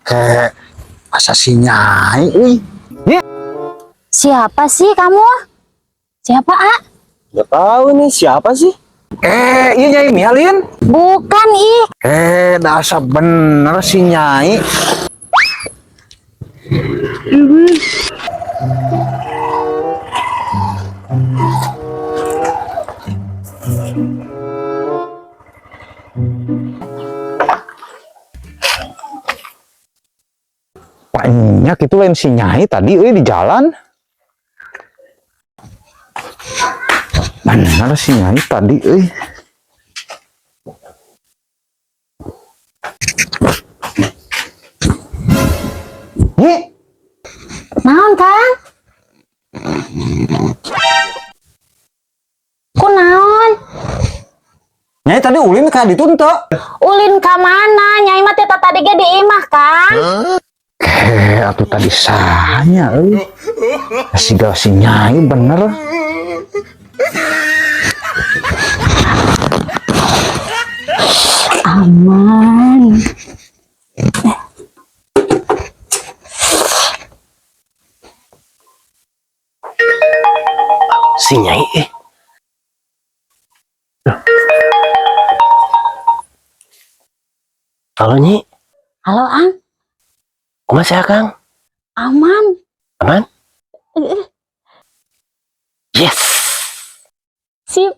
Kayak asa si Nyai euy. Siapa sih kamu? Siapa, A? Gak tahu nih siapa sih? Eh, iya Nyai Mialin. Bukan ih. Eh, dasar bener si Nyai. Banyak itu lain si Nyai tadi euy di jalan. Bener si Nyai tadi euy. Nyi, Naon, Kang? Ku naon? Nyai tadi ulin ka ditu henteu? Ulin ka mana? Nyai mah teh tadi ge di imah, Kang. Eh, atuh tadi sanya euy. Siga si Nyai bener. Aman. Si Nyai eh. Loh. Halo Nyi, Halo, Ang. kumaha sih Kang? Aman. Aman? Yes. Sip.